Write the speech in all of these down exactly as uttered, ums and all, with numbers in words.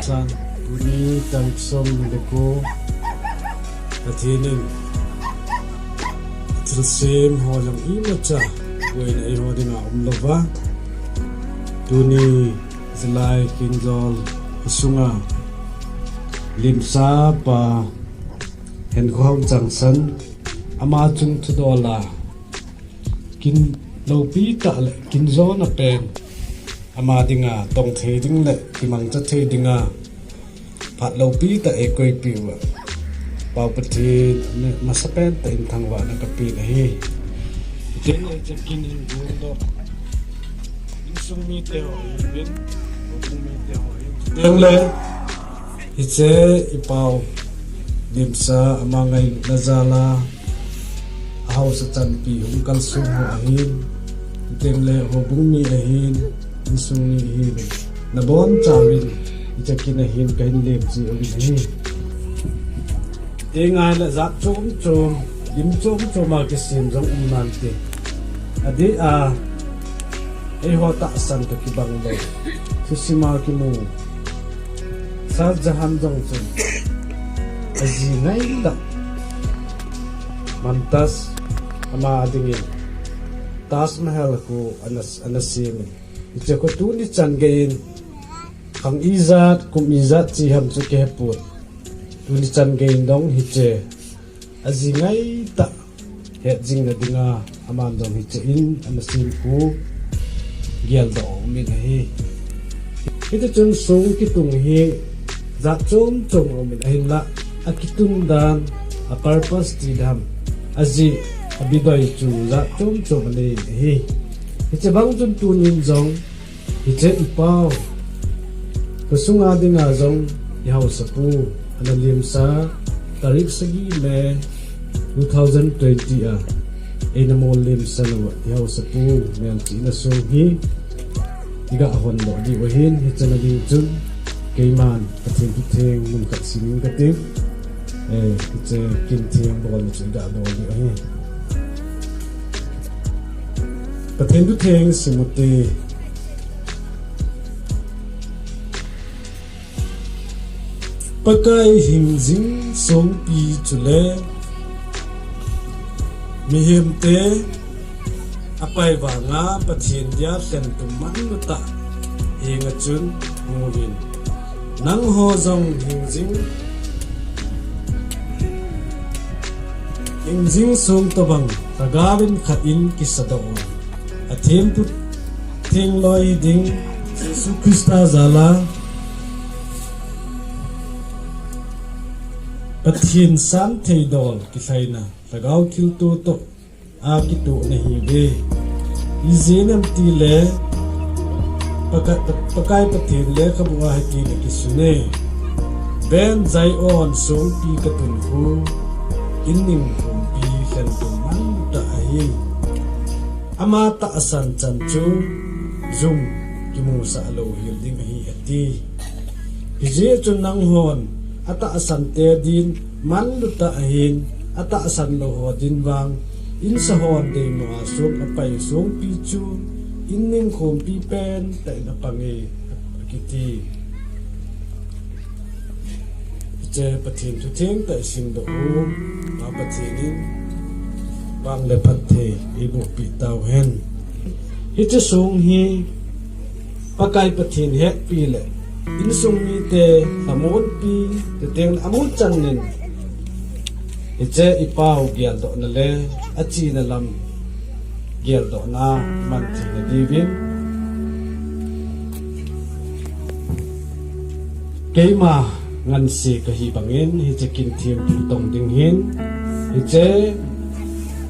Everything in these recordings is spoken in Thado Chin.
San, tuni tarik som le ko, Pathen in thilsem ho jong imacha boina eiho dinga umlouva. Tuni July kinjol sunga limsa pa Henkhohao Changsan ama chung thudol a kin loupi tah le kin jona pen ama dinga tong thei ding le kimangcha thei dinga phat loupi tah eikoipeh uva, Pau Pathen in masapen tah in thangvahna kapeh ahi. Teng le hiche kin hin ding doh, insung mite ho hin, houbung mite ho hin. Teng le hiche i Pau limsa ama ngailutna jal a ahaosa chanpi hung kalsong ho ahin, teng le houbung mi ahin, insung mi ahin, nabonchauvin hiche kin a hin kahin lemji uvin ahi. Teng le jat chom chom, lim chom chom a kisem jong um nante. Adeh a, eiho tahsan toh kibang lou, thusim a kimu Shah Jahan jong chun aji ngaitah Mumtaz ama dingin Taj Mahal khu ana, ana sem in. Hiche khu tuni chan geiyin khang ijat, kum ijat che ham chu kihepon, tuni chan geiyin jong hiche aji ngaitah hetjingna dinga aman jong hiche in ana sem khu geldoh aumin ahi. Hiti chun song kitung hi jat chom chom aumin ahinlah, akitun dan, a purpose ti dam, ajeh, abidoi chu jat chom chom anei ahi. Hiche bang chun tunin jong hiche i Pau khosunga dinga jong i haosapu ana lemsa, tarik sagi May two thousand twenty a eina mol lemsan uva i haosapu melchihna song hi iga hondoh diu ahin, hiche na ding chun keiman Pathen thutheng mun khat sim inge kati. Eh, hiche kin theng bolna chu iga bol diu ahi. Pathen thutheng sim ute. Pakai hingjing songpi chule mihemte apai vanga Pathen dia lhentum manlutah henga chun hung uvin. Nangho jong hingjing, hingjing song tobang lhagaovin khat in kisadoh un. Athempu thengloi ding Jesu Christa jal a Pathen santhei dol kilhaina lhagao thilto toh akitoh nahiuve. Ijeh inem itile Pakai, Pakai Pathen lekhabu a hitin akisune. Ven Zion songpi katun khu, in ningkhompi lhentum manlutah ahi. Ama tahsan chan chu jum kimusah louhel ding ahi ati. Hijeh chun nanghon atahsante din manlutah ahin, atahsan lou ho din vang, insa hon deimo a song apai songpi chu in ningkhompi pentah in apange akiti. Hiche Pathen thutheng tah isimdoh u, Pa Pathen in vang le phatthei eibohpeh tauhen. Hiche song hi Pakai Pathen hetpi le insung mite lhamon pi, chuteng le amu chan in hiche i Pau geldohna le achena lam geldohna manthei na diuvin, keima ngansi kahi bangin hiche kin thempu tong ding hin, hiche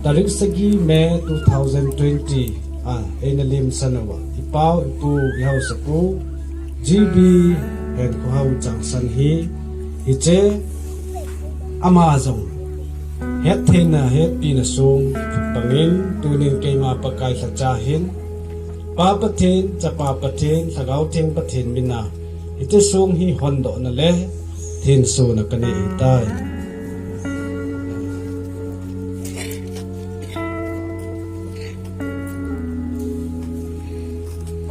tarik sagi May two thousand twenty a eina lemsan uva i Pau, i Pu, i haosapu G B Henkhohao Changsan hi, hiche ama jong hettheina hetpina song bangin tunin keima Pakai lhacha hin, Pa Pathen, Chapa Pathen, Lhagao Theng Pathen mina hiche song hi hondohna le thensona kanei ahitai.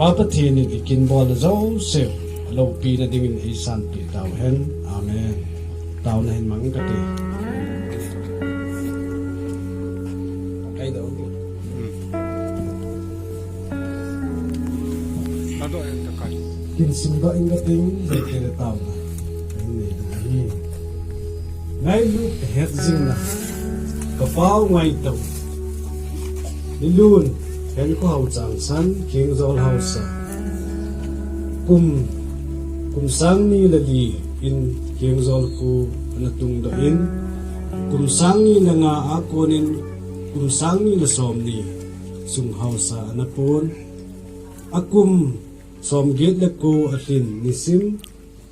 Pa Pathen in i kinbol jouse aloupina dingin eisanpeh tauhen. Amen. Taona hin mang kate. Kin simdoh inge kating, Pathen a taona kahin nei ding ahi. Ngailut kahet jingna, kapao ngaito. Nilun, Khenkho haosa changsan, Khengjol haosa. Kum, kum sang ni le li in Khengjol kho ana tungdoh in, kum sang ni le nga a konin, kum sang ni le som ni sung haosa ana pon. Akum somget le ko alhin nisim,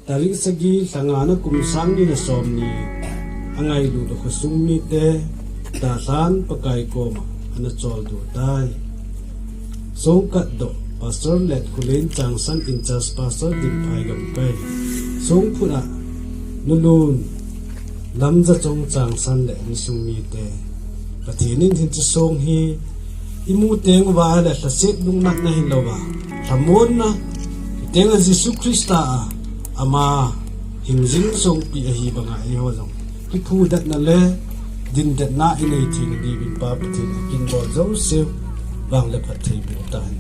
tarik sagi lha nga na kum sang ni le som ni a ngailut a khosung mite dalhan Pakai koma ana choldo tai. Songkatdoh Pastor Letkholen, changsan in-charge Pastor Dimphai Gamkai. Songphut a Nulun, Lamjachong, changsan le insung mite. Pathen in hiche song hi imu teng uva le lhaset lungnatna hilouva, lhamonna, hitenga Jesu Christa a ama hingjing songpi ahi banga eiho jong kiphudetna le dindetna inei theina diuvin Pa Pathen in kinbol jouse vang le phatthei boh tahen.